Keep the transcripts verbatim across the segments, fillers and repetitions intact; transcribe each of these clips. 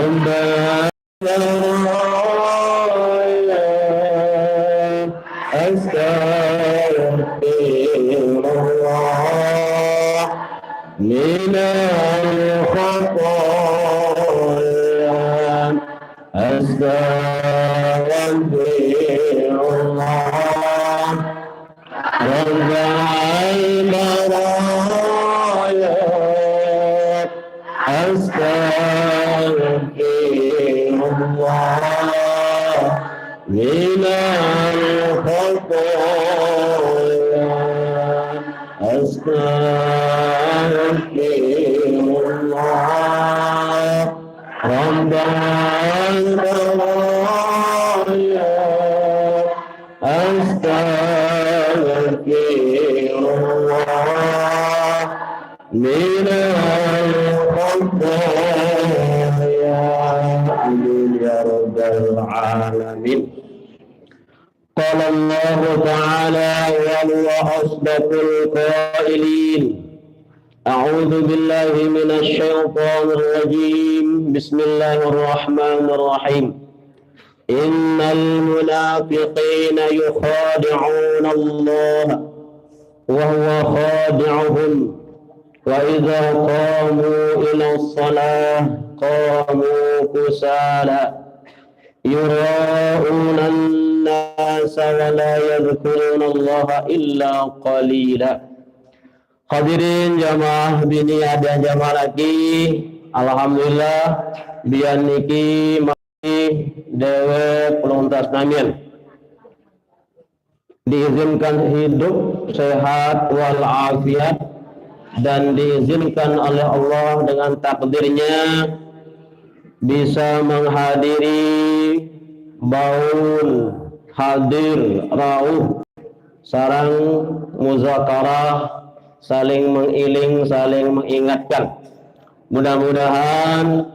أستغفر الله من الخطايا. أستغفر الله رب البرايا. أستغفر الله من الخطايا. أستغفر الله رب البرايا. أستغفر الله من الخطايا. آمين يا رب العالمين. قال الله تعالى وهو أصدق القائلين: أعوذ بالله من الشيطان الرجيم. بسم الله الرحمن الرحيم. إن المنافقين يخادعون الله وهو خادعهم وإذا قاموا إلى الصلاة قاموا كسالى يراءون الناس ولا يذكرون الله إلا قليلا. Hadirin jamaah bini, ada jamaah lagi. Alhamdulillah, bian niki masih dewek pelungtas namian diizinkan hidup sehat walafiat dan diizinkan oleh Allah dengan takdirnya bisa menghadiri baun hadir rauh sareng muzakarah, saling mengiling, saling mengingatkan. Mudah-mudahan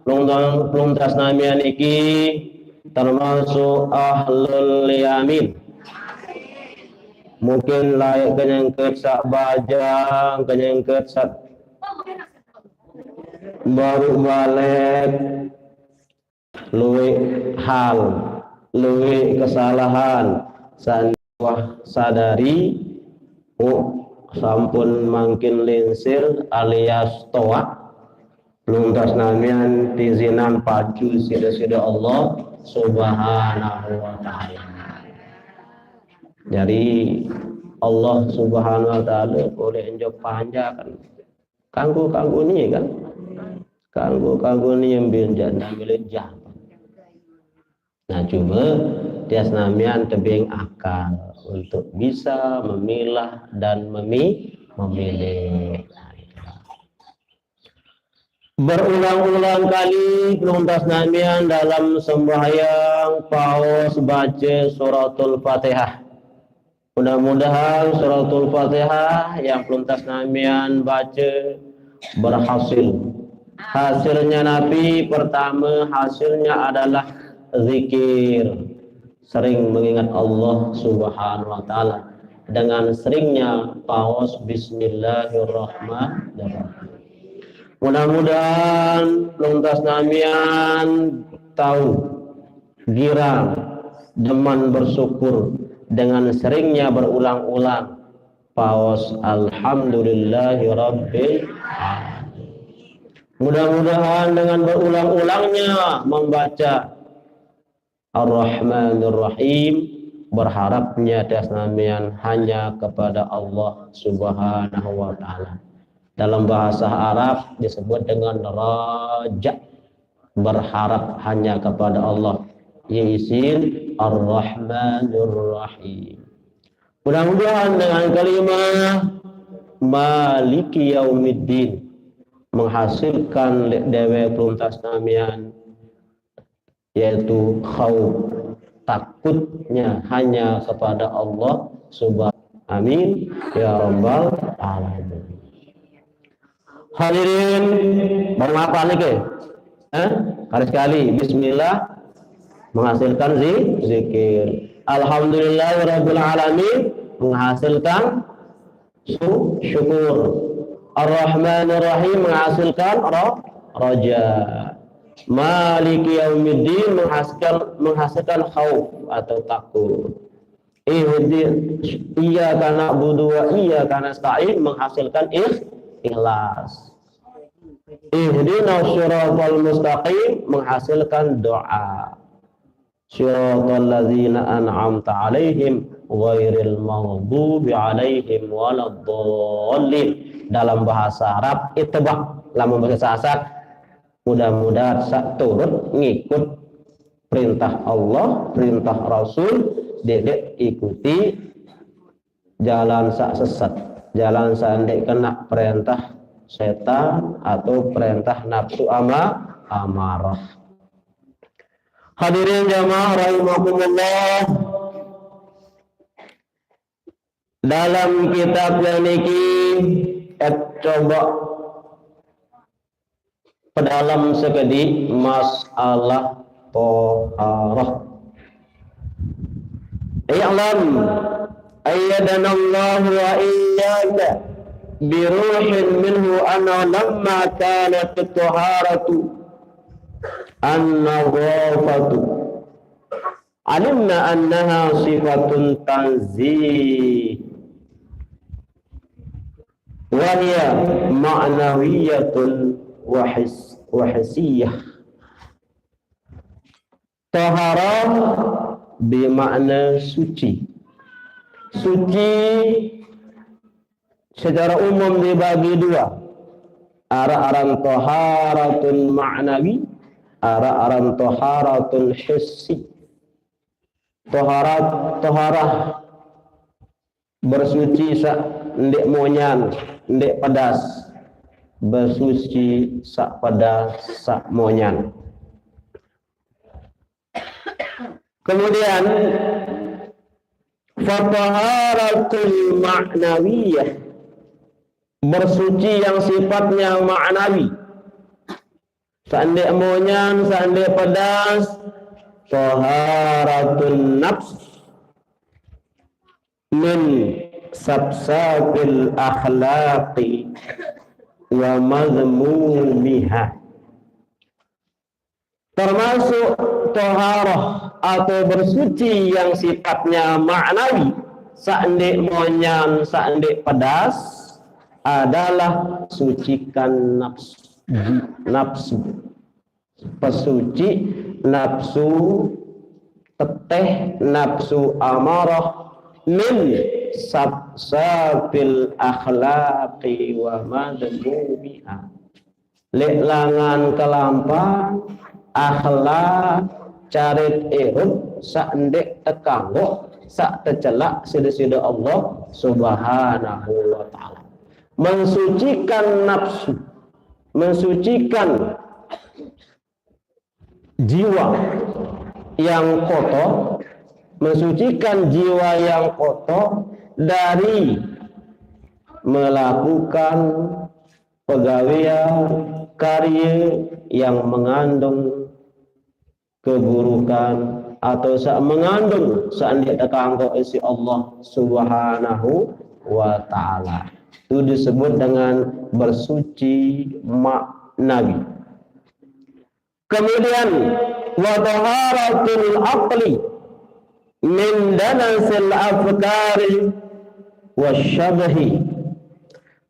pelungtas namian niki termasuk ahlul yamin. Mungkin lain kenyengket sak bajang, kenyengket sak baru balik, luwih hal, luwih kesalahan, sanding wah sadari, oh, sampun mangkin lingsir alias toat, pelungtas namian tizinan pacu sida-sida Allah Subhanahu wa Ta'ala. Jadi Allah Subhanahu wa Ta'ala boleh enjuk panjakan kanggo-kanggo ni kan, kanggo-kanggo ni yang biar janda milik jahat. Nah, cuma tias namian tebing akal untuk bisa memilah dan memi memilih. Berulang-ulang kali pelungtas namian dalam sembahyang paus baca suratul Fatihah. Mudah-mudahan suratul Fatihah yang pelungtas namian baca berhasil. Hasilnya napi? Pertama, hasilnya adalah zikir. Sering mengingat Allah Subhanahu wa Ta'ala dengan seringnya paus Bismillahirrahmanirrahim. Mudah-mudahan pelungtas namian tahu girang demen bersyukur dengan seringnya berulang-ulang paus Alhamdulillahirabbil alamin. Mudah-mudahan dengan berulang-ulangnya membaca Ar-Rahmanir Rahim, berharapnya tias namian hanya kepada Allah Subhanahu wa Ta'ala. Dalam bahasa Arab disebut dengan raja, berharap hanya kepada Allah. Ye isin Ar-Rahmanir Rahim. Mudah-mudahan dengan kalimah Maliki Yaumiddin menghasilkan dewek pelungtas namian, yaitu khauf, takutnya hanya kepada Allah Subhanahu. Amin ya rabbal alamin. Hadirin, baru apa niki? Eh? Kali sekali, bismillah menghasilkan zi- zikir. Alhamdulillahirabbil alamin menghasilkan su- syukur. Ar-Rahmanir Rahim menghasilkan ra- raja. Maliki yaumiddin menghasilkan, menghasilkan khauf atau takut. Ihdi-, iyyaka na'budu wa iyyaka nasta'in menghasilkan ikh-, ikhlas. Ihdinas siratal mustaqim menghasilkan doa. Siratal ladzina an'amta 'alaihim ghairil maghdubi 'alaihim waladdallin. Dalam bahasa Arab, ittiba. Lamun bahasa Sasak, mudah-mudahan sak turut ngikut perintah Allah, perintah Rasul, dedek ikuti jalan sak sesat, jalan sak ndeq kena perintah setan atau perintah nafsu ama-, amarah. Hadirin jamaah rahimakumullah. Dalam kitab yang niki, eh, coba pedalam sekediq masalah toharah. I'lam ayyadanallahu wa iyyaka biruhin minhu anna lamma kanat toharatu an-nadhafatu, alimna annaha sifatun tanzih, wa hiya ma'nawiyatun wa his-, wa hissiyah. Taharah bermakna suci. Suci secara umum dibagi dua. Araq aran taharatun ma'nawi, araq aran taharatun hissi. Taharat, taharah bersuci sak ndeq monyan, ndeq pedas. Bersuci sak pedas, sak monyan. Kemudian, fataharatul ma'nawiyah, bersuci yang sifatnya ma'nawi. Sak ndeq monyan, sak ndeq pedas, taharatun nafs min safsafil akhlaqi wa madhmumiha. Termasuk toharoh atau bersuci yang sifatnya maknawi, sak ndeq monyan, sak ndeq pedas, adalah sucikan nafsu, nafsu. Pesuci nafsu teteh, nafsu amarah, min safsafil akhlaqi wa madhmumiha. Leq langan kelampan, akhlak, carit irup, sak ndeq tekanggoq, sak tecelak side-side Allah Subhanahu wa Ta'ala. Mensucikan nafsu, mensucikan jiwa yang kotor, mensucikan jiwa yang kotor dari melakukan pegawean, karye yang mengandung keburukan atau sak mengandung sak ndeq tekanggoq isiq Allah Subhanahu wa Ta'ala. Itu disebut dengan bersuci maknawi. Kemudian, wa taharatul aqli min danasil afkari wasyabhi.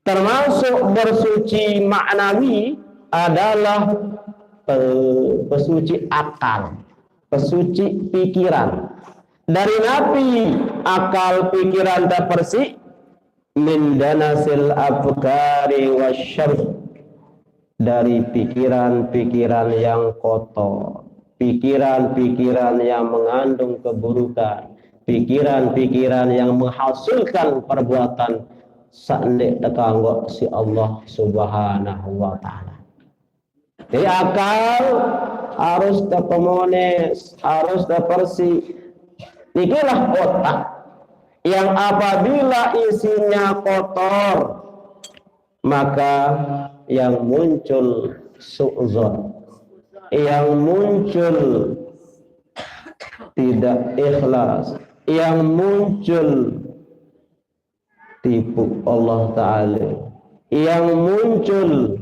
Termasuk bersuci maknawi adalah, eh, pesuci akal, pesuci pikiran. Dari napi akal pikiran tepersik? Min danasil afkari wasyabh, dari pikiran-pikiran yang kotor, pikiran-pikiran yang mengandung keburukan, pikiran-pikiran yang menghasilkan perbuatan sak ndeq tekanggoq siq Allah Subhanahu wa Ta'ala. Jadi akal harus tepemones, harus tepersih. Nikilah otak yang apabila isinya kotor, maka yang muncul su'zon, yang muncul tidak ikhlas, yang muncul tipu Allah Ta'ala, yang muncul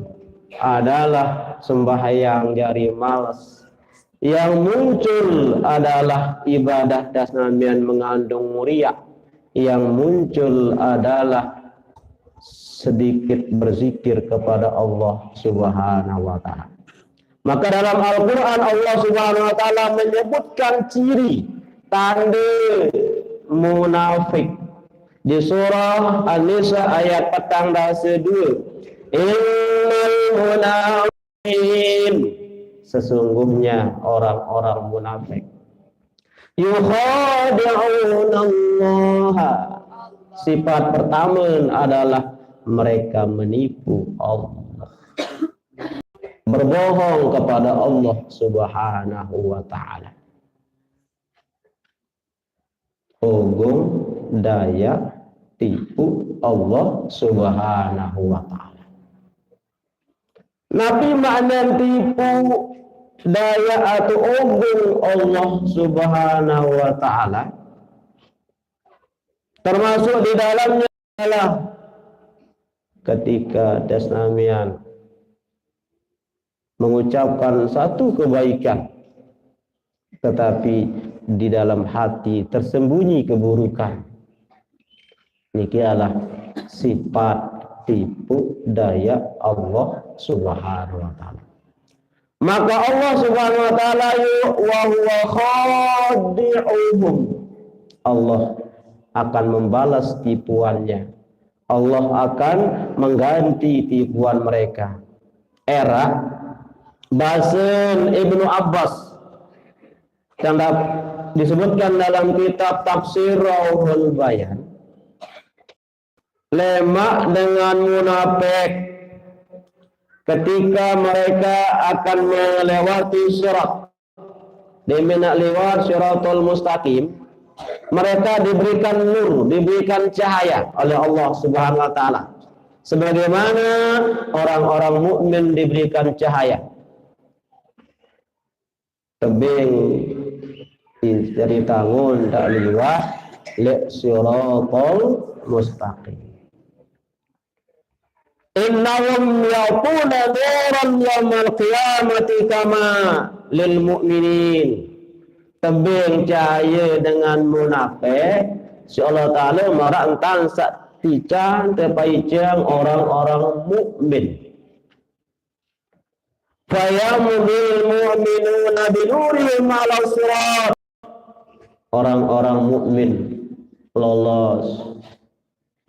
adalah sembahyang jari males. Yang muncul adalah ibadah das namian mengandung riya. Yang muncul adalah sedikit berzikir kepada Allah Subhanahu wa Ta'ala. Maka dalam Al-Quran, Allah Subhanahu wa Ta'ala menyebutkan ciri tanda munafik di surah An-Nisa ayat petang dasa dua. Innal munafiqin, sesungguhnya orang-orang munafik, yukhadi'unallaha, sifat pertama adalah mereka menipu Allah, berbohong kepada Allah Subhanahu wa Ta'ala. Ogung, daya, tipu Allah Subhanahu wa Ta'ala. Napi makna tipu daya atau ogung Allah Subhanahu wa Ta'ala? Termasuk di dalamnya adalah ketika das namian mengucapkan satu kebaikan, tetapi di dalam hati tersembunyi keburukan. Niki adalah sifat tipu daya Allah Subhanahu wa Ta'ala. Maka Allah Subhanahu wa Ta'ala yu-, wa huwa khadi'uhum. Allah akan membalas tipuannya. Allah akan mengganti tipuan mereka. Era bahasa Ibnu Abbas yang dap-, disebutkan dalam kitab Tafsir Rauhul Bayan, lemak dengan munafik ketika mereka akan melewati sirat, di mina liwat siratul mustaqim, mereka diberikan nur, diberikan cahaya oleh Allah Subhanahu wa Ta'ala, sebagaimana orang-orang mukmin diberikan cahaya. Tebing dari tangun tak liwat lek siratal mustaqim. Innahum ya'tuna nuran yaumal qiyamati kama lil mu'minin. Tebing cahaya dengan munafik, si Allah Ta'ala marak entan sak tican tepaicang orang-orang mukmin. Fayamdil mu'minuna binurihim ala sirat. Orang-orang mukmin lolos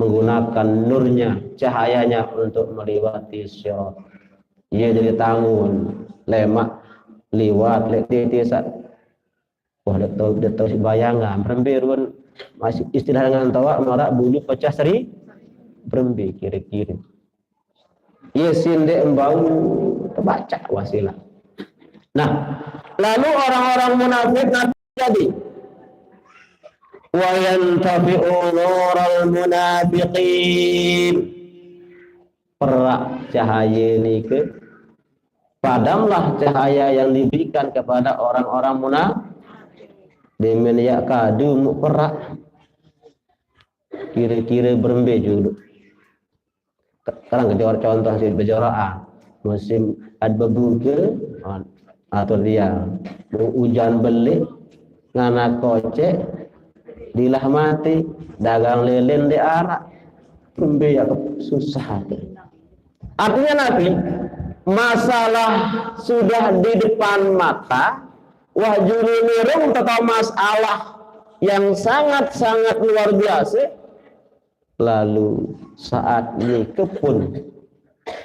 menggunakan nurnya, cahayanya untuk melewati sirat. Ia jadi tangun, lemak liwat, lek titi sa-, wah, dah tahu, dah tahu si bayangan, berembe run, masih istilah dengan tawak, marak bulu pecah seri, berembe kira-kira. Ia sindek embau, terbaca wasilah. Nah, lalu orang-orang munafik nanti jadi, wa yantafi'u nural munafiqin. Perak cahaya ni ke, padamlah cahaya yang diberikan kepada orang-orang munafik. Demen yak kadu muk perak. Kira-kira berembe julu. Sekarang kita contoh si berjoraan. Musim ad bebuka, ah, atur dia. Ujan belik, ngana kocek, dilah mati, dagang lilin di arak. Berembe ya susah tu. Artinya napi, masalah sudah di depan mata, wah juru nirung tentang masalah yang sangat-sangat luar biasa, lalu saat ini kepun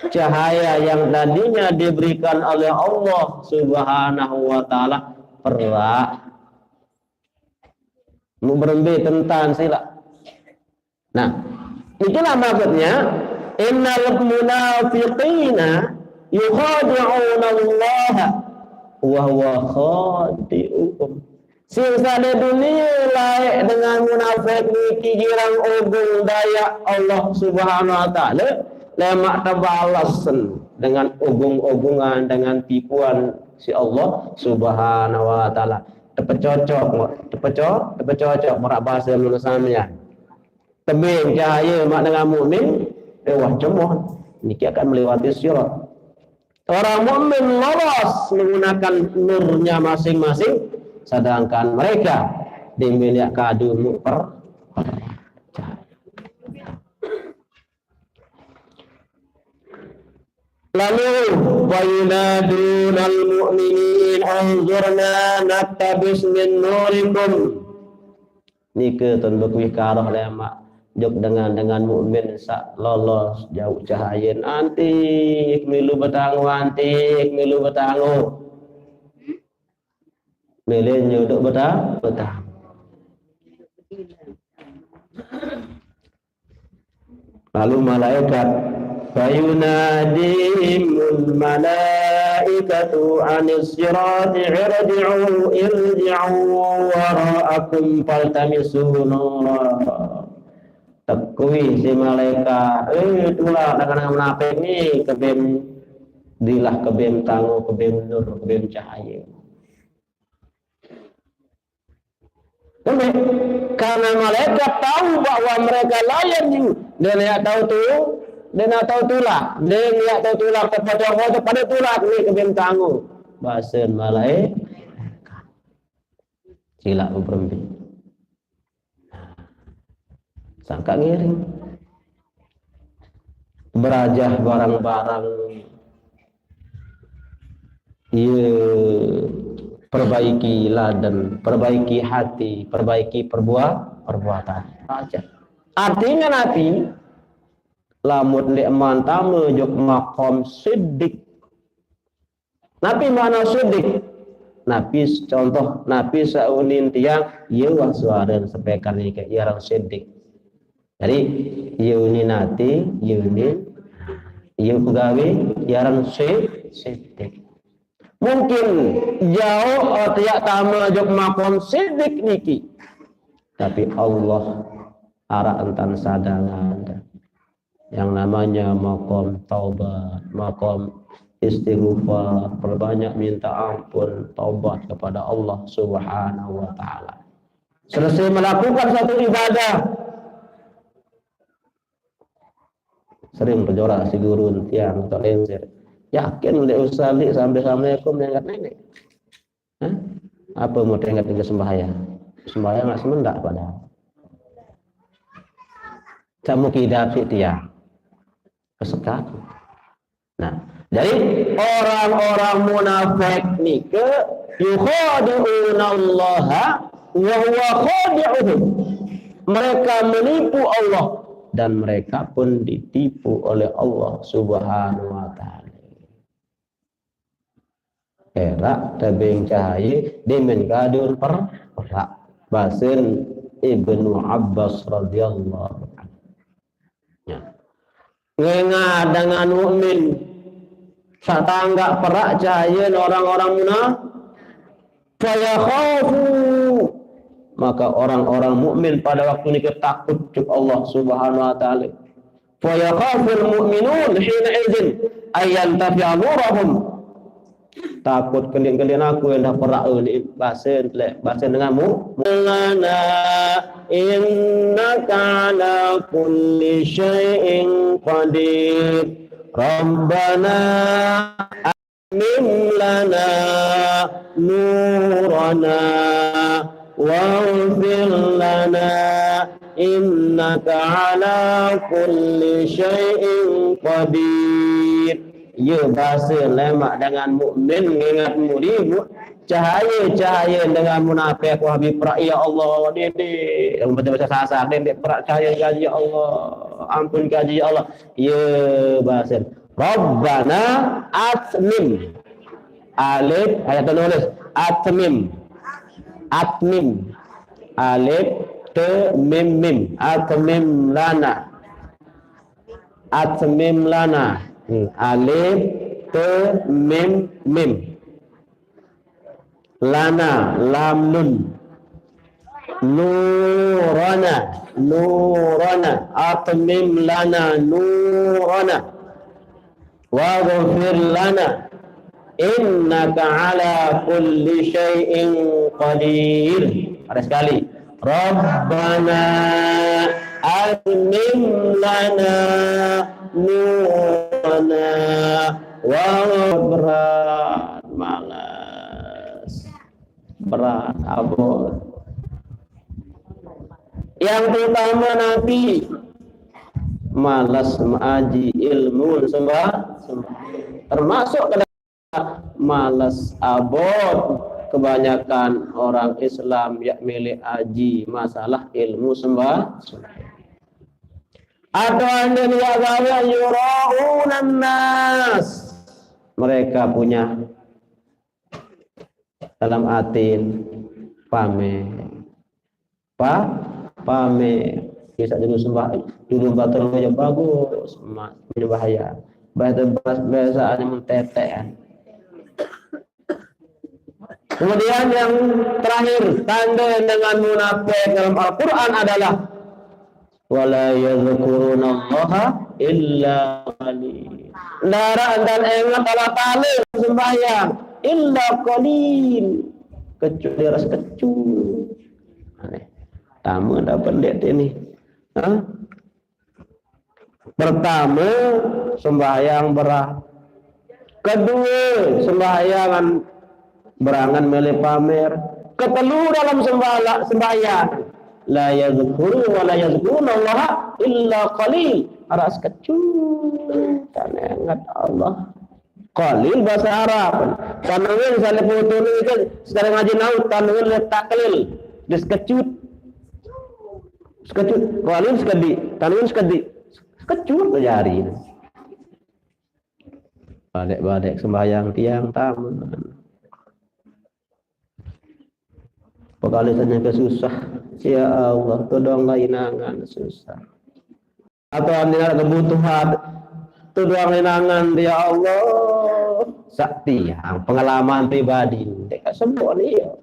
cahaya yang tadinya diberikan oleh Allah Subhanahu wa Ta'ala perak. Mau berembe tentang sila. Nah, itulah maksudnya, innal munafiqina yukhadi'una Allah wa huwa khadi'uhum. Sing sane dunia laik dengan munafik niki girang ogung daya Allah Subhanahu wa Ta'ala, lemak tebalasen dengan ogung-ogungan, dengan tipuan si Allah Subhanahu wa Ta'ala. Tepecocok, tepeco-, tepecocok merak bahasa Indonesia. Tebing cahaya mak dengan mukmin, eh, wah cemoh. Niki akan melewati sirat. Orang mukmin lolos menggunakan nurnya masing-masing, sedangkan mereka demiak kadu mu per-, Lalu, "Wa yunadunal mu'minin, unzurna naqtabis min nurikum." Nike tun bekuih karoh lemak jok dengan-dengan mukmin saq lolos jauq cahayen. Antik milu betangu, antik milu betangu. Mele nyodok beta-, betangu. Lalu malaikat, "Fayunadihimul malaikatu anis sirati irji'u, irji'u wara'akum faltamisu nura." Tekui si malaikat, "Eh, tulak dengan munafik ni, kebem dilah, kebem tangu, kebem nur, kebem cahaye." Karena malaikat tahu bahwa mereka layan ni. Dia nak tahu tu, dia nak tahu tulak. Dia nak tahu tulak, terpotong-potong, pada tulak ni kebem tangu. Basen malaikat. Silaq beberembe. Sangkaq ngiring. Berajah barang-barang Ye perbaiki laden, perbaiki hati, perbaiki perbua-, perbuatan. Baca. Artine napi? Lamun ndeqman tame jok maqam siddiq. Napi makna siddiq? Napi s-, contoh, napi saq unin tiang, ye wah suaren sepekan nike, ye aran siddiq. Jari, ye unin ate, ye unin, ye pegawe, ye aran si-, siddiq. Mungkin jaoq, eh, tiang tame jok maqam siddiq niki. Tapi Allah araq entan sadangan. Yang namanya maqam taubat, maqam istighfar, perbanyak minta ampun, taubat kepada Allah Subhanahu wa Ta'ala. Selesai melakukan satu ibadah. Sering pejorak si gurun tiang atau lenser. Yakin ndeq usah li sampai assalamualaikum nengkat neneq. Hah? Apa mau tengkat ke sembahyang? Sembahyang nggak semendak padahal. Kamu kidap si tiang. Kesekat. Nah, jadi orang-orang munafik nike yukhadi'unallaha wa huwa khadi'uhum. Mereka menipu Allah dan mereka pun ditipu oleh Allah Subhanahu wa Ta'ala. Eraq tebeng cahaye, demen kadu per-, peraq. Basen Ibnu Abbas radhiyallahu anhu. Ya. Ngengah dengan mukmin. Saq tanggaq peraq cahayen orang-orang muna-, fayakhafu. Maka orang-orang mukmin pada waktu nike takut jok Allah Subhanahu wa Ta'ala. Fayakhaful mu'minun hina idzin ayyantafi'a nurahum. Takut kelian-kelian aku endah peraq ni, basen leq, basen denganmu. Lana innaka ala kulli syai'in qadir. Rabbana atmim lana nurana waghfir lana innaka ala kulli syai'in qadir. Ye base lemaq dengan mukmin ngingat muri mu-, cahaye-cahaye dengan munafik wah bi peraq, "Ya Allah, dendeq." Lamun baca bahasa Sasak, "Dendeq peraq cahaye ngaji, ya Allah. Ampun ngaji, ya Allah." Ye base. Rabbana atmim. Alif, ayat nulis. Atmim. Atmim. Alif, te, mim, mim. Atmim lana. Atmim lana. Hmm. Alif, te, mim, mim. Lana, lam nun. Nurana, nurana. Atmim lana nurana. Waghfir lana. Innaka ala kulli syai'in qadir. Ada sekali. Rabbana atmim lana nurana Wah, berat, malas. Berat, abot. Yang pertama nanti malas mengaji ilmu sembah, sembah. Termasuk malas abot kebanyakan orang Islam yang milih aji masalah ilmu sembah. Atau anda lihat bahwa yura'unan nas. Mereka punya dalam atin pamer. Pa, pamer. Bisa dulu sembah, dulu batur yang bagus, ma-, menyembah ya. Bahasa, bahasa, bahasa hanya mentetek, kan. Kemudian yang terakhir, tanda dengan munafik dalam Al-Quran adalah wala yadhkurunallaha illa qalil. Ndak dan ingat Allah Ta'ala sembahyang illa qalil, kecuali ras kecut. Aneh. Tamu dapat lihat ini. Hah? Pertama, sembahyang berat. Kedua, sembahyang berangan milih pamer. Ketelu dalam sembala-, sembahyang. La yadhkuru wa la yadhkurunallaha illa qalil. Ras kecut. Tanda ingat Allah. Qalil bahasa Arab. Tanwin misalnya foto ni kan, sekarang ngaji naut, tanwin le taklil. Dia sekecut. Sekecut. Qalil sekedi. Tanwin sekedi. Sekecut tu jari. Balik-balik sembahyang tiang tamu. Pekali tanya ke susah. Ya Allah, tolonglah inangan susah. Atau anda kebutuhan. Tolong inangan, ya Allah. Sakti, ha, pengalaman pribadi. Dekat semua ni, ya.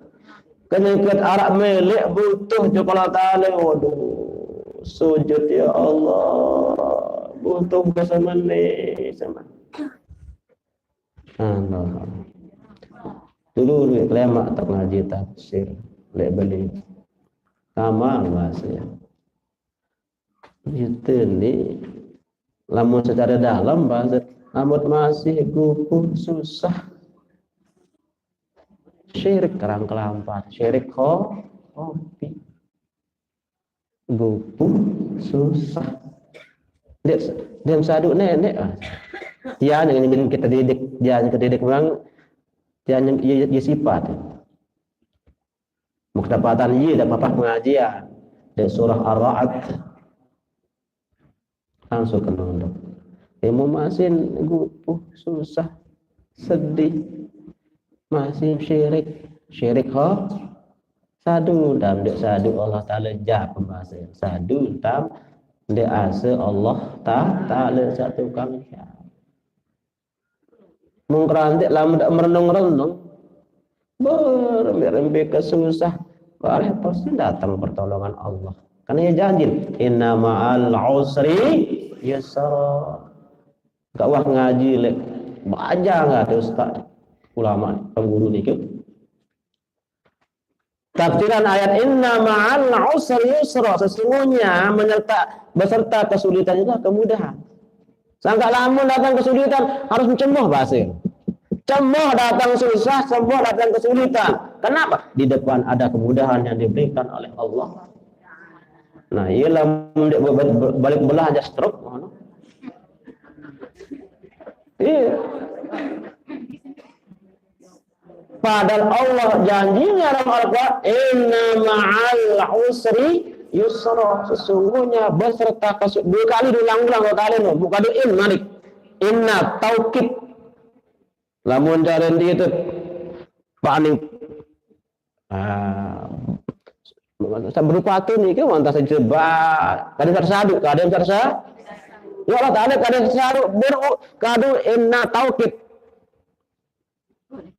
Kena ikut arak milik butuh je Allah Ta'ala. Waduh, sujud, ya Allah. Butuh ke sama ni, sama. Allah. Dulu duit kelemak tak ngaji tafsir, lek beli. Sama masih. Itu ni, lamun secara dalam bahasa, lamun masih gupuh susah. Syirik kerang kelampat, syirik ko-, kopi. Gupuh susah. Dia, dia sadu nenek. Ah. Dia yang kita didik, dia yang kita didik memang, dia yang, dia, dia sifat. Muktapatan iya dak apa pengajian. Di surah Ar-Ra'd. Langsung ke nunduk. Ilmu masin gupuh, susah, sedih. Masih syirik. Syirik ho. Sadu tam dek sadu Allah Ta'ala ja pembahasan. Sadu tam dek asa Allah Ta-, Ta'ala satu kami. Mung kerantik lama dak merenung-renung, berembe-rembe kesusah, bareh pasti datang pertolongan Allah. Karena ia janji, "Inna ma'al usri yusra." Gak wah ngaji lek baca nggak ada ustaz, ulama, pengguru niku. Tafsiran ayat "Inna ma'al usri yusra", sesungguhnya menyerta, beserta kesulitan itu kemudahan. Sangka lamun datang kesulitan, harus cemoh bahasa. Cemoh datang susah, cemoh datang kesulitan. Kenapa? Di depan ada kemudahan yang diberikan oleh Allah. Nah, iya lamun dek be-, be-, balik belah aja stroke. Iya. Padahal Allah janjinya dalam Al-Quran, "Inna ma'al usri yusra." Sesungguhnya beserta kesu-, dua kali diulang-ulang, dua kali no. Bukan in malik. Inna taukid. Lamun jaren di itu panik. Ah, berupa tu ni ke, wanta saja ba, kadang sadu, kadang sadu. Ya Allah Ta'ala, kadang sadu, beru-, kadu inna taukid.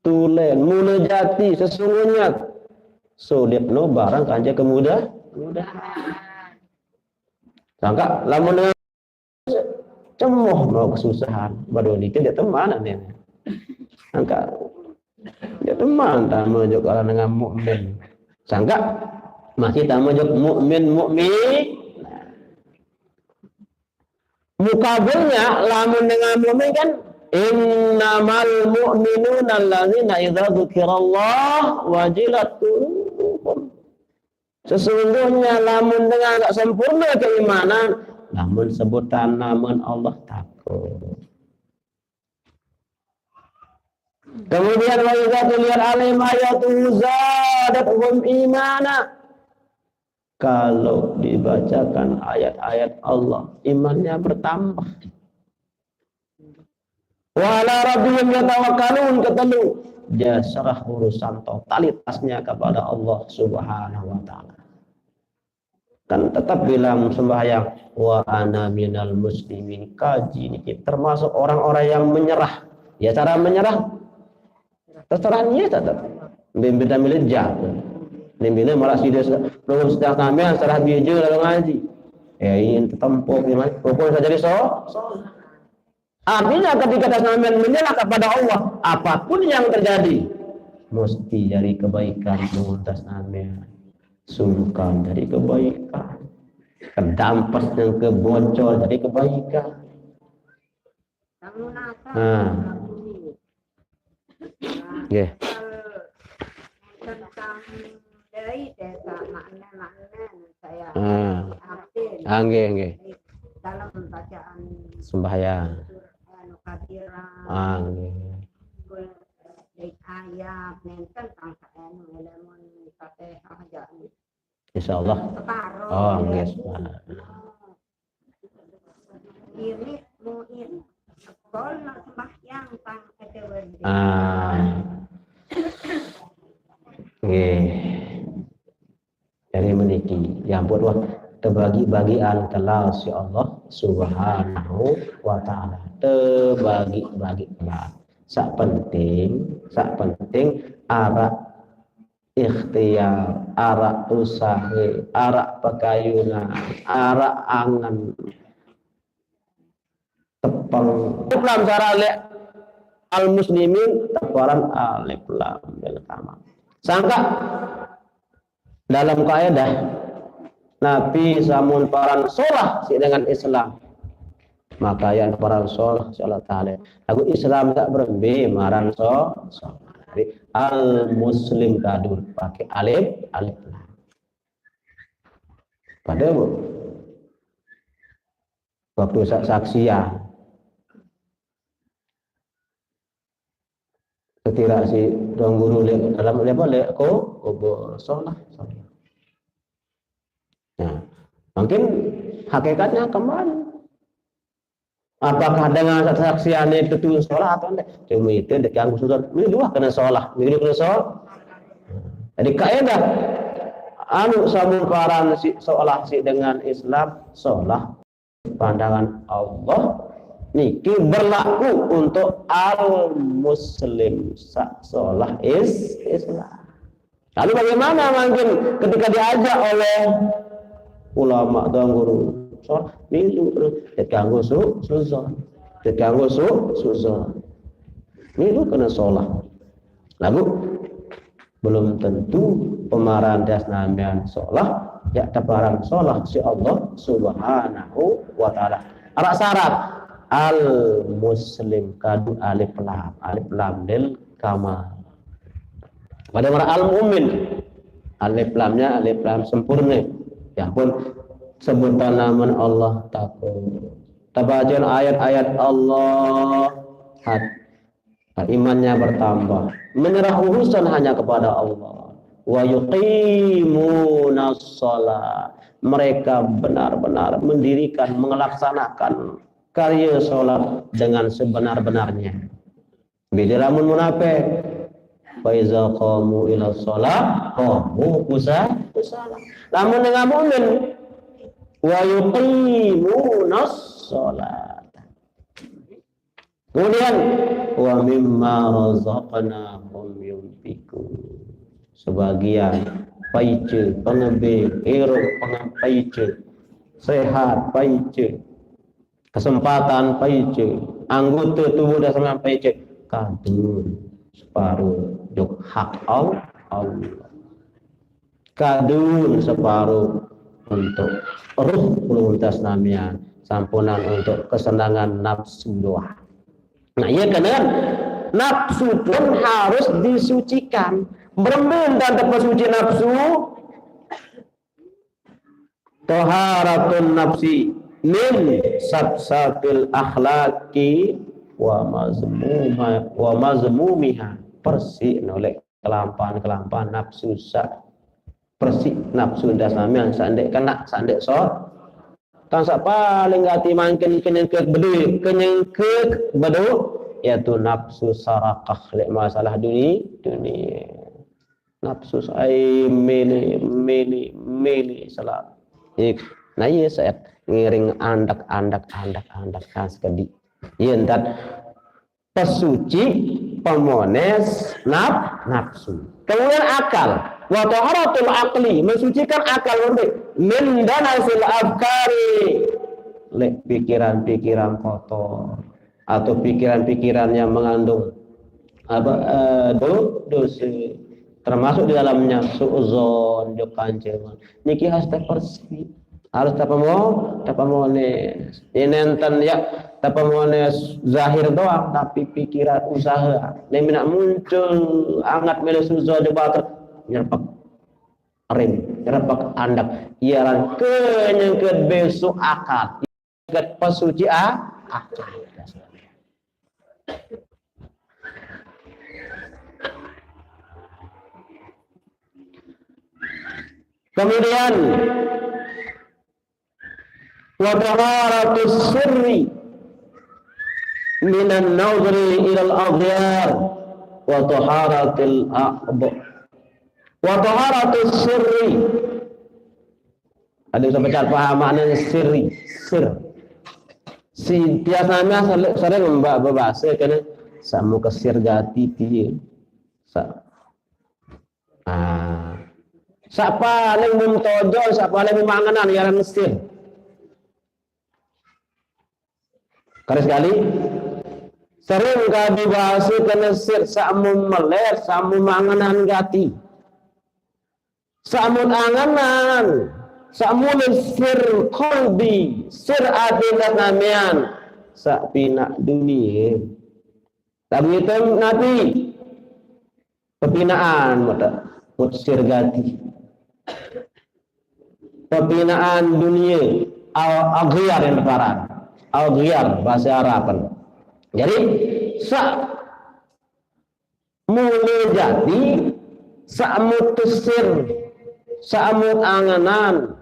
Tulen, mula jati, sesungguhnya. Sulit no barang aja kemudah, mudah. Sangka, lamun dengan cemoh mau kesusahan, baru ni dia teman ni. Sangka, dia teman tak mau juga orang dengan mukmin. Sangka, masih tak mau juga mukmin, mukmin. Mukabilnya, lamun dengan mukmin kan, Innamal mu'minuna alladzina idza dzukirallah wajilat qulubuhum. Sesungguhnya lamun dengar gak sempurna keimanan, lamun sebutan namun Allah takut. Kemudian wa idza tuliyat alaihim ayatuhu zadatuhum imana. Kalau dibacakan ayat-ayat Allah, imannya bertambah. Wa ala rabbihim yatawakkalun, ketelu, dia serah urusan totalitasnya kepada Allah Subhanahu wa taala. Kan tetap bilang sembahyang, wa ana minal muslimin, kaji niki termasuk orang-orang yang menyerah. Ya, cara menyerah terserah niat tetap. Bimbing milik jatuh. Bimbingnya malah si dia belum sedang sampean serah biji lalu ngaji. Ya, ini tempuh gimana? Pokoknya saya jadi so. Artinya ketika sampean menyerah kepada Allah, apapun yang terjadi mesti jadi kebaikan menurut sampean. Sungkan jadi kebaikan. Kedampas yang kebocor jadi kebaikan. Nah. Nggih. Tentang dari desa makna-makna saya Ah. Artin. Ah, nggih, nggih. Dalam bacaan Sembahyang. Anu kabira. Ah, nggih. Kul-, ayat nenten tentang anu lamun Fatihah aja. Insyaallah. Separuh. Oh, nggih, separuh. Ini muin. Sekolah sembahyang tang F W D. Ah. Nggih. Jadi meniki, ya ampun, wah, terbagi-bagian telah si Allah Subhanahu wa taala. Terbagi-bagi telah. Sak penting, sak penting arak ikhtiar, arak usaha, arak pekayunan, arak angan tepeng. Alif lam sarah le al muslimin, teparan alif lam lil kamal. Sangka dalam kaidah Nabi samun paran solah si dengan Islam. Maka yang paran solah si Allah Ta'ala. Lagu Islam tak berembe maran so, so. Jadi, al muslim kadu pakai alif, alif lam. Pada bu. Waktu sa-, saksian. Setira si tuan guru le, dalam le apa le ko, ko solah, solah. Nah, mungkin hakikatnya kembali. Apakah dengan saksian itu tu solah atau tidak? Cuma itu dia ganggu susah. Ini dua kena solah, ini kena solah. Jadi kaidah anu samun paran si solah si dengan Islam, solah pandangan Allah niki berlaku untuk al muslim, sak solah is Islam. Lalu bagaimana mungkin ketika diajak oleh ulama dan guru, solah milu terus, terganggu su, suzon, terganggu su, suzon. Milu kena solah. Lalu belum tentu pemaran das namian solah, ya teparan solah si Allah Subhanahu wa taala. Arak syarat al muslim kadu alif lam, alif lam lil kamal. Pada mara al mu'min, alif lamnya alif lam sempurna. Ya ampun, sebutan nama Allah takut. Tabacaan ayat-ayat Allah, hat-, imannya bertambah. Menyerah urusan hanya kepada Allah. Wa yuqimunas shalah. Mereka benar-benar mendirikan, melaksanakan karya sholat dengan sebenar-benarnya. Beda lamun munafik. Fa iza qamu ila shalah qamu kusa-, kusala. Lamun dengan mukmin, wa yuqimunas shalah. Kemudian, wa mimma razaqnahum yunfiqun. Sebagian paice, pengebing, irung, pengan paice, sehat paice, kesempatan paice, anggota tubuh dan semangat paice, kadun separuh jok hak Allah. Kadun separuh untuk ruh kuluntas namian, sampunan untuk kesenangan nafsu doa. Nah, iya kan? Nafsu pun harus disucikan. Berembe entan tepesuci nafsu? Taharatun nafsi min safsatil akhlaqi wa mazmuma, wa mazmumiha. Bersih oleh kelampahan-kelampahan nafsu sak. Bersih nafsu das namian sak ndeq kena, sak ndeq sot. Tang sak paling gati mangkin kenyengkek bedu, kenyengkek bedu, yaitu nafsu sarakah leq masalah duni-, dunie. Nafsu sai mele, mele, mele selalu. Ik-, nah, iya, saat ngiring andak, andak, andak, andak, kan sekediq. Iya, entat pesuci, pemones, naf-, nafsu. Kemudian akal. Wa taharatul aqli, mensucikan akal, ngerti? Min danasil afkari. Leq pikiran-pikiran kotor. Atau pikiran-pikiran yang mengandung apa, eh, do-, dose. Termasuk di dalamnya su'zon, jok kance. Niki harus tepersih. Harus tepemo-, tepemones. Ini nenten ya, tepemones zahir doang, tapi pikiran usaha. Ini minak muncul angat mele su'zon jok batur. Nyerpek rim, nyerpek andak. Iaran kenyengket besu akal. Nyengket pesuci a-, akal. Kemudian, wa taharatus sirri minan nazri ilal aghyar wa taharatil a'dha. Wa taharatus sirri. Ada usah pecah paham maknanya sirri, sir. Si tias nami sering, sering mbak bebahasa kena sama kesir gati tie. Sa-, ah. Sak paling mum tojol, sak paling mum angenan, ya, orang Mesir. Kali sekali, sering kadu bahasa kena sir, sak mum meler, sak mum angenan gati. Sak mut angenan, sak mule sir kolbi, sir ati das namian, sak pinak dunie. Lagu itu napi? Pepinaan, mut, mut sir gati. Pepinaan dunie, al-, aghyar yang teparan. Aghyar, bahasa Arab kan. Jadi, sak mule jati, sak mut sir, sak mut angenan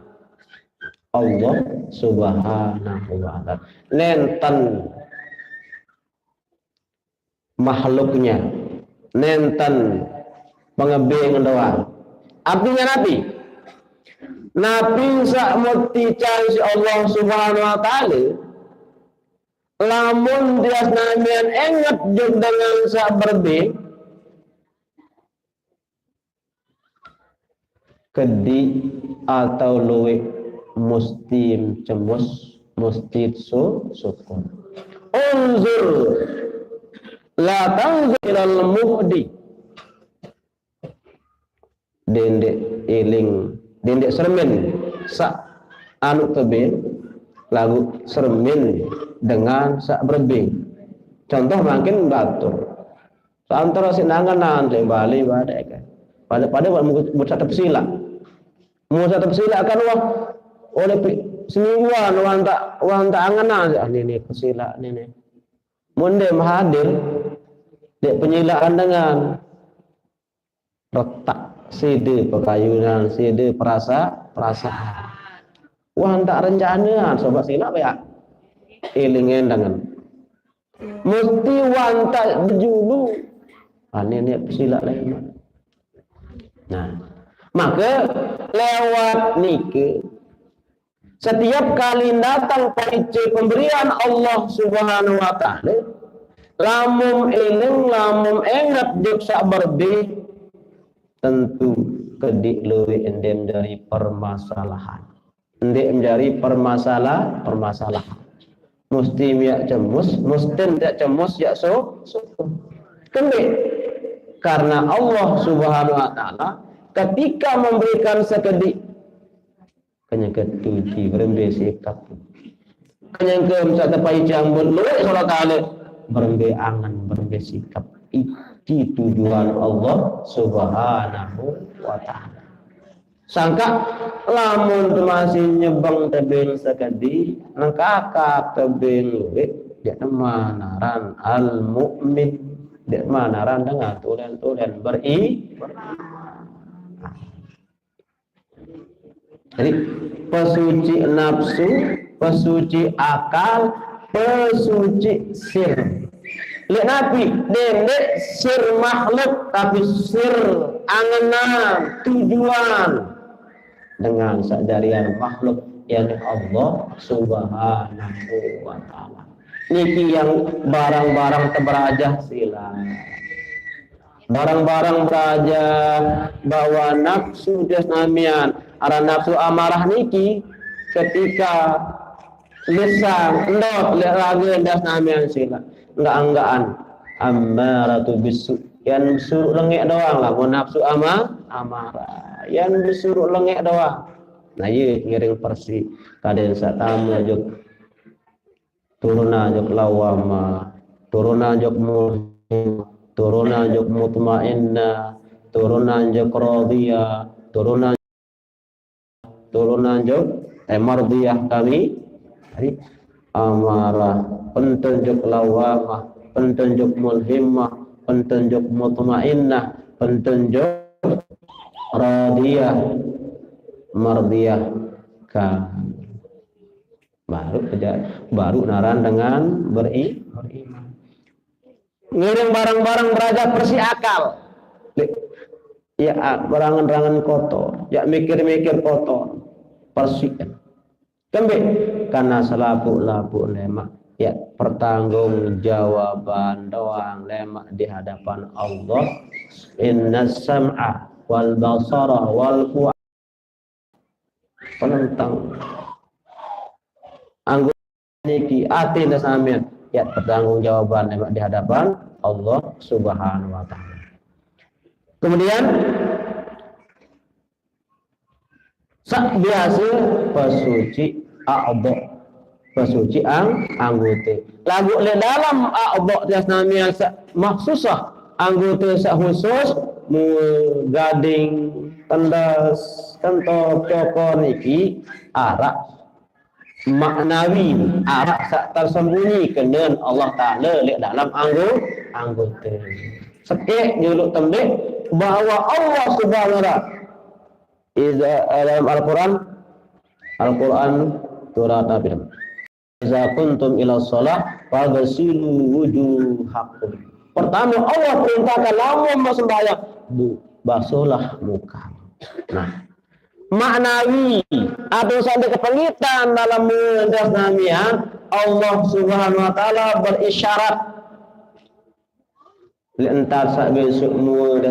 Allah Subhanahu wa Ta'ala. Nenten makhluknya, nenten pengebeng doang. Artinya napi? Napi sak mut ican si Allah Subhanahu wa Ta'ala, lamun tias namian enget jok dengan sak berbe, kedi atau lueq musti cemus, musti su-, syukur. Unzur, la tanzur ilal muhdi. Dendeq iling, dendeq sermin sak anu tebeng, laguq sermin dengan sak berebeng. Contoh mangkin batur. Seantero siq nangenan leq Bali badeq kan. Pade-pade wah mut saq tepesilaq. Mut saq tepesilaq kan wah, oleh pi-, semingguan wah ntak, wah ntak angenan siq, ah, nini pesilaq nini. Mun ndeq hadir leq penyilaqan dengan retak side pekayunan, side perasa-, perasaan. Wah ntak rencanean, sobat silaq ya. Iling endangan. Musti wah ntak bejulu. Ane ne silaq lain. Nah, maka lewat nike, setiap kali datang paice pemberian Allah Subhanahu wa Ta'ala, lamun eling, lamun enget jok saq berbe, tentu kediq lueq ndeq jari permasalahan. Ndeq jari permasalah-, permasalahan. Musti miaq cemus, musti ndeq cemus yaq su-, syukur. Kembeq? Karena Allah Subhanahu wa Ta'ala ketika memberikan sekediq, kenyeke tuji berembe sikap. Kenyeke saq tepaice ambut lueq solah kale. berembe angen, berembe sikep. Iki tujuan Allah Subhanahu wa Ta'ala. Sangka lamun te masih nyebeng tebeng sekedi, nengkaka tebeng luwih, dia manaran al-mu'min, dia manaran dengan tulen-tulen beri-, beriman. Jadi, pesuci nafsu, pesuci akal, pesuci sir. Lek napi? Dende sir makhluk, tapi sir angenan, tujuan dengan sadarian makhluk, yakni Allah Subhanahu wa Ta'ala. Niki yang barang-barang teberajah sila. Barang-barang berajah bahwa nafsu dia senamian, arah nafsu amarah niki ketika lisang, endot, lek rage dia senamian sila. Enggak-enggaan. Ammaratu bisu. Yang suruh lengek doang lah, mun nafsu ama-, amarah. Yang disuruh lengek doang. Nah, iya ngiring persi. Kaden satama juk turuna juk lawama, turuna juk mu-, turuna juk mutmainnah, turuna juk radiyah, turuna, turuna juk, eh, mardiyah kami. Jadi, amarah, penten juk lawamah, penten juk mulhimah, penten juk mutmainnah, penten juk radiyah, mardiyah kami. Baru aja, baru naran dengan beri-, beriman. Ngiring barang-barang berajah persi akal. Lek, ya, ah, berangan-rangan kotor, ya mikir-mikir kotor, persi. Kembe, karena selapu-lapu lemak, ya pertanggungjawaban doang lemak di hadapan Allah. Inna sam'a wal basara wal fu'ada. Penentang. Anggota niki, ati dan samian, ya pertanggungjawaban lemak di hadapan Allah Subhanahu wa Ta'ala. Kemudian, sak biasa pesuci a'dha, pesuci ang-, anggota. Lagu le dalam a'dha dia senamian sak maksusah, anggota sak khusus, mu gading, tendas, kentop, cokor niki arak maknawi, arak sak tersembunyi kenen Allah Ta'ala lek dalam anggo-, anggota. Sekek juluk tembik bahwa Allah Subhanahu wa Ta'ala, iza, eh, dalam Al-Quran, Al-Quran surat apa itu? Iza kuntum ila shalah faghsilu wujuhakum. Pertama, Allah perintahkan lamun mau sembahyang, bu, basuhlah muka. Nah, maknawi atau sampai kepengitan dalam mendas namian, Allah Subhanahu wa Ta'ala berisyarat. Entar sak besok muda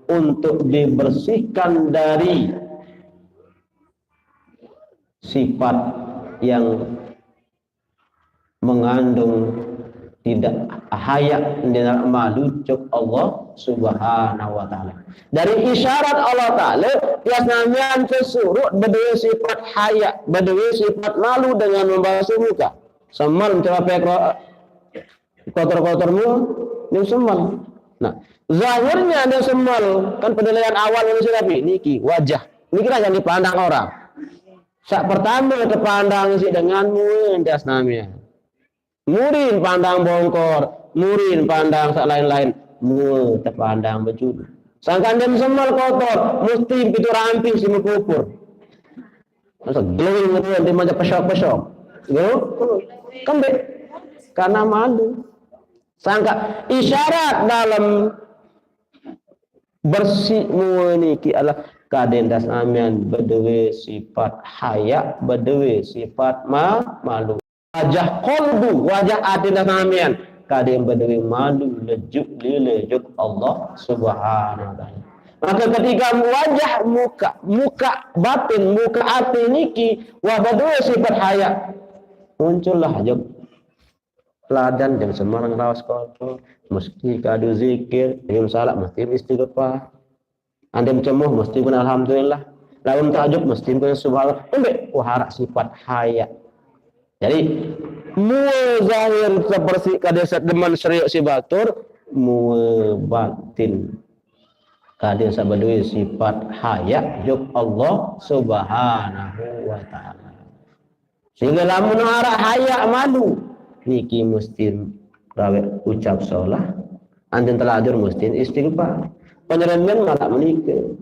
untuk dibersihkan dari sifat yang mengandung tidak haya, tidak malu cuk Allah Subhanahu wa Ta'ala. Dari isyarat Allah Ta'ala, tias namian kesurut berdua sifat haya, berdua sifat malu dengan membasuh muka. Semal mencoba pekro kotor-kotormu, dia semal. Nah, zahirnya dia semal, kan penilaian awal manusia tapi niki wajah. Niki lah yang dipandang orang. Sak pertama kepandang si denganmu, tias namian. Murin pandang bongkor, murin pandang sak lain-lain, mu tepandang bejulu. Sangkan dia semal kotor, mesti begitu ramping si mekupur. Masa glowing itu dia macam pesok-pesok. Yo, kembe. Karena malu. Sangka isyarat dalam bersih mu niki adalah kaden das namian bedewe sifat haya, bedewe sifat ma-, malu. Wajah kolbu, wajah ati das namian kaden bedewe malu lejuk lile juk Allah Subhanahu wa Ta'ala. Maka ketika wajah muka, muka batin, muka ati niki wah bedewe sifat haya, muncullah juk ladan jam semarang rawas kotor, mesti kadu zikir, jam salat mesti istighfar. Andem cemuh mesti pun alhamdulillah. Lamun tahajud mesti pun subhanallah. Embe wah arak sifat haya. Jadi Mua zahir sapersik kade saq demen serioq siq batur, mua batin kade saq bedoe sifat haya jok Allah Subhanahu wa Ta'ala. Sehingge lamun araq haya malu, niki mesti gaweq ucap solah, anten telajur mesti istighfar. Penyeremben maraq menike.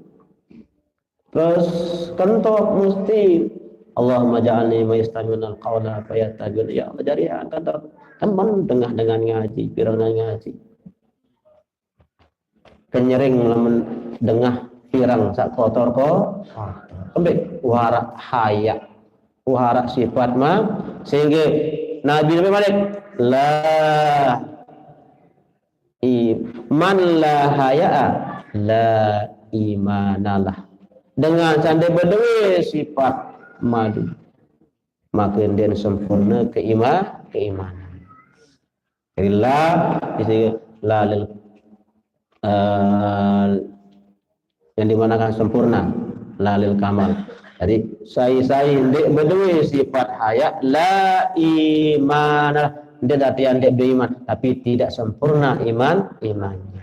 Terus kentok mesti, "Allahumma ja'alni mimman yastami'unal qaula fayattabi'un." Ya Allah, jari angkat temen dengah dengan ngaji, pireng dengan ngaji. Kenyering lamun dengah pireng saq kotor ko. Kembeq? Waraq haya. Waraq sifat ma, sehingge Nabi, Nabi malik, "La i-, man la haya'a la imanalah." Dengan saq ndeq bedoe sifat malu, make ndeqn sempurne keima-, keimanan. Jadi la, isi la lil, eh, yang dimanakan sempurna, la lil kamal. Jadi, sai-sai ndeq bedoe sifat haya, la iman, ndeq artian ndeq beriman, tapi tidak sempurna iman, imannya.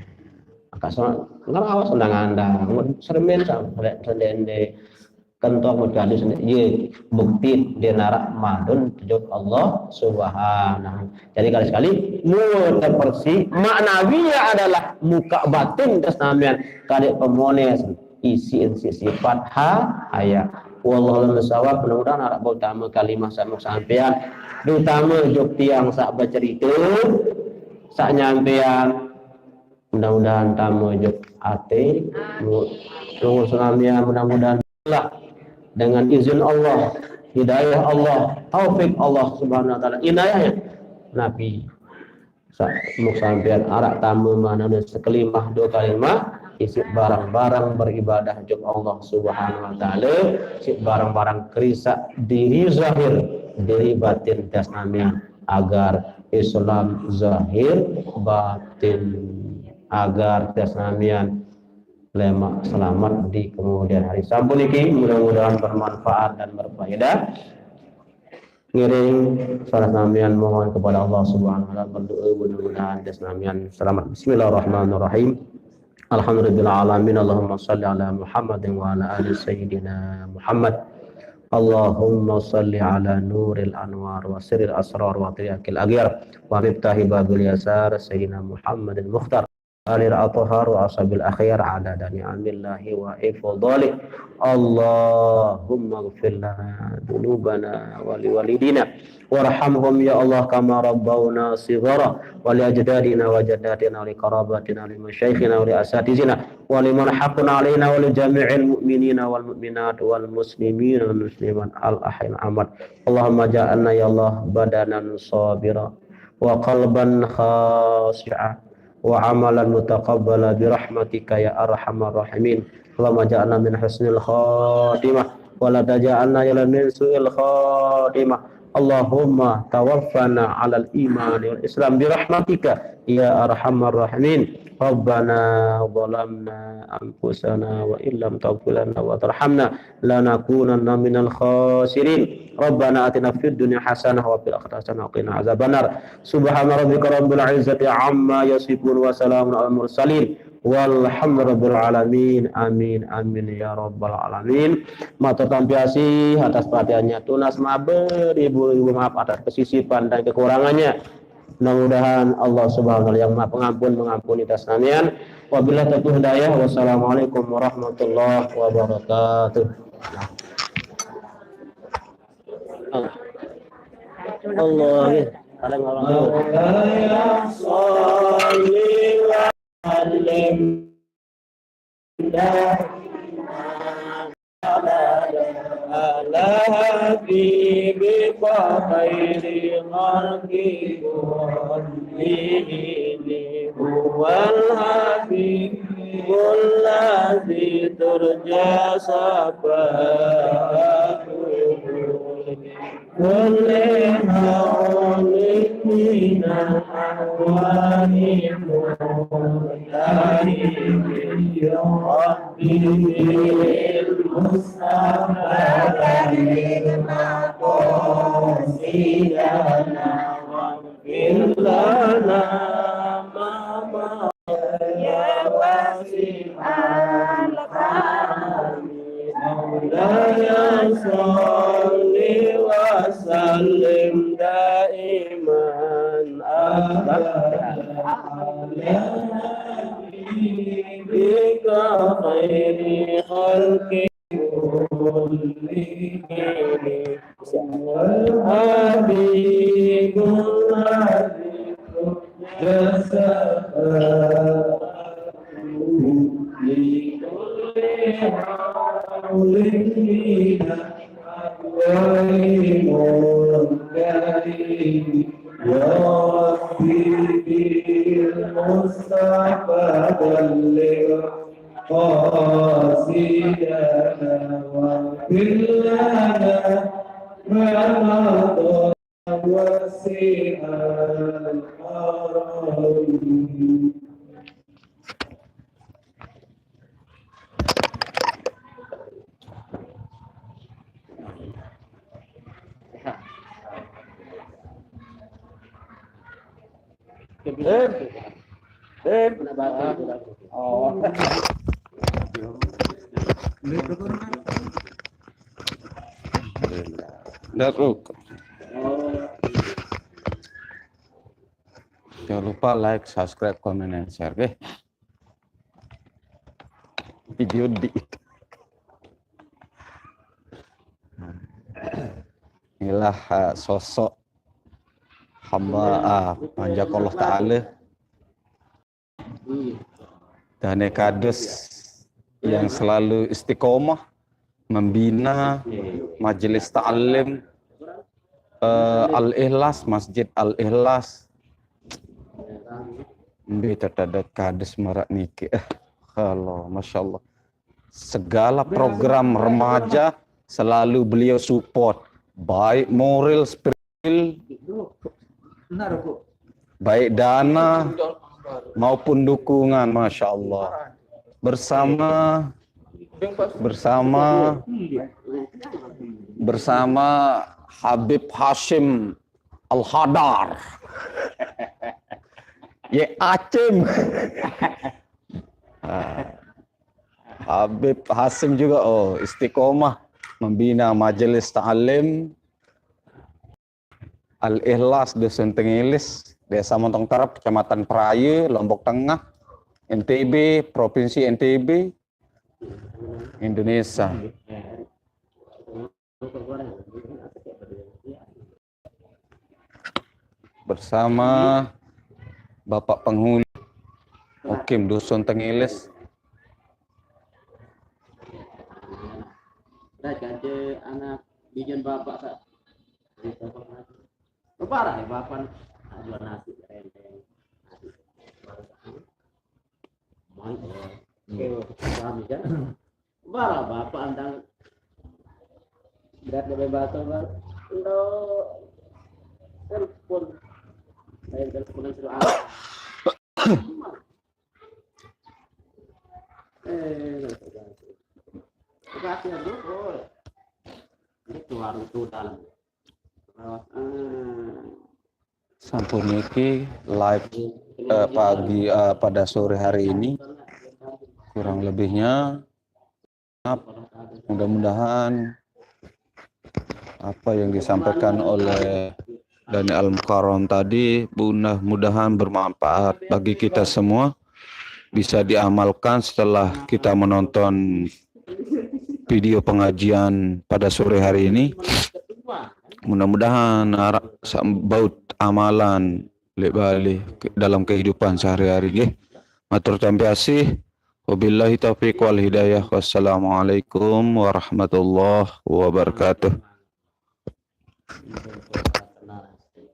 Maka so-, ngeraos undang-undang, sermin sampai sendende, kentok mujadi sendende, ye, bukti ndeq naraq madun jok Allah Subhanahu. Jadi, kali sekali, mua tepersik, maknawinya adalah muka batin, terus namian, kadeq pemones, isiq-isiq sifat ha-, haya. Wallahu a'lam bishawab. Mudah-mudahan araq beutama kalimah saq mauq sampean, terutama jok tiang saq becerite, saq nyampean. Mudah-mudahan tame jok ate, mu-, terus namian, mudah-mudahan lah dengan izin Allah, hidayah Allah, taufik Allah Subhanahu wa Ta'ala, inayahnya. Nabi Sa-, mauq sampean araq tame manane sekelimah, due kalimah, isiq barang-barang beribadah jok Allah Subhanahu wa Ta'ala, isiq barang-barang kerisaq diri zahir, diri batin, tes namian, agar Islam zahir batin, agar tes namian lemaq selamet di kemudian hari. Sampun niki, mudah-mudahan bermanfaat dan berfaedah. Ngiring suara senamian mohon kepada Allah Subhanahu wa Ta'ala, berdoa mudah-mudahan dia senamian selamat. Bismillahirrahmanirrahim. Alhamdulillahirabbil alamin. Allahumma shalli ala Muhammadin wa ala ali Sayyidina Muhammad. Allahumma shalli ala nuril anwar wa sirril asrar wa tiryaqil aghyar wa miftahi babil yasar Sayyidina Muhammadil Mukhtar. Alil athhar wa ashabil akhyar adada ni'amillahi wa ifdhalih. Allahumma ighfir lana dzunubana wa liwalidina warhamhum ya Allah kama rabbawna shighara wa li ajdadina wa jaddatina wa li qarabatina wa li masyaikhina wa li asatizina wa liman haqqun alaina wa li jami'il mu'minina wal mu'minat wal muslimin wal muslimat al ahya wal amwat. Allahumma ja'alna ya Allah badanan sabira wa qalban khashi'a wa amalan mutaqabbala bi rahmatika ya arhamar rahimin. Allahumma ja'alna min husnil khatimah wa la taj'alna ya Allah min su'il khatimah. Allahumma tawaffana 'alal iman wal islam bi rahmatika ya arhamar rahimin. Rabbana zalamna anfusana wa illam taghfir lana wa tarhamna lanakunanna minal khasirin. Rabbana atina fid dunya hasanah wa fil akhirati hasanah wa qina adzabannar. Subhana rabbika rabbil izzati amma yasifun wa salamun alal mursalin. Walhamdulillahi rabbil alamin. Amin, amin, ya rabbal alamin. Matur tampi asih atas perhatiannya. Tunas mabur, ibu-ibu, maaf atas kesisipan dan kekurangannya. Mudah-mudahan Allah Subhanahu wa Ta'ala yang Maha Pengampun mengampuni tes namian. Wabillahi taufiq hidayah. Wassalamualaikum warahmatullahi wabarakatuh. Allah. Paling orang. Maulaya shalli wa sallim ala habibika khairi khalqi kullihim, huwal habibul ladzi turja syafa'atuhu. كل هول من الأهوال مختلف يربي المصطفى بلغ مقاصدنا. مولاي صل وسلم دائما أبدا على حبيبك خير خلق كلهم. الحبيب الذي جسد لكل حول من أحوال منكرين. يا ربي بالمصطفى بلغ قاصدنا واغفر لنا رمضان وسع الحرم. Tim. Tim. Oh. Nggak, Bro. Jangan lupa like, subscribe, comment, and share, oke? Video di Inilah uh, sosok hamba uh, panjak Allah Ta'ala dan kades yang selalu istiqomah membina majelis ta'lim uh, Al-Ikhlas, Masjid Al-Ikhlas. Mbe tatadat kades marak niki. Eh, kalau Masya Allah. Segala program remaja selalu beliau support. Baik moral, spiritual, baik dana maupun dukungan, Masya Allah. Bersama bersama bersama Habib Hashim Al Hadar. Ye Acim. Ah. Habib Hasim juga, oh, istiqomah membina majelis ta'lim Al-Ikhlas Dusun Tengilis, Desa Montong Terep, Kecamatan Praye, Lombok Tengah, N T B, Provinsi N T B, Indonesia. Bersama Bapak Penghulu Okim Dusun Tengilis. Dah jadi anak bijen bapak sa. Lebaran ya bapak jual nasi rendeng. Nasi. Main, eh, kami kan. Bara bapak antang berat dari batal bar. Lo telepon. Saya telepon suruh apa? Eh, kasih aja, oh. Itu warung tuh dalam. Lewat, eh. Sampun niki live eh, pagi eh, pada sore hari ini kurang lebihnya. Mudah-mudahan apa yang disampaikan oleh Dani Al Mukarram tadi mudah-mudahan bermanfaat bagi kita semua, bisa diamalkan setelah kita menonton video pengajian pada sore hari ini. Mudah-mudahan arak baut amalan lek balik dalam kehidupan sehari-hari nggih. Matur tampi asih. Wabillahi taufiq wal hidayah. Wassalamualaikum warahmatullahi wabarakatuh.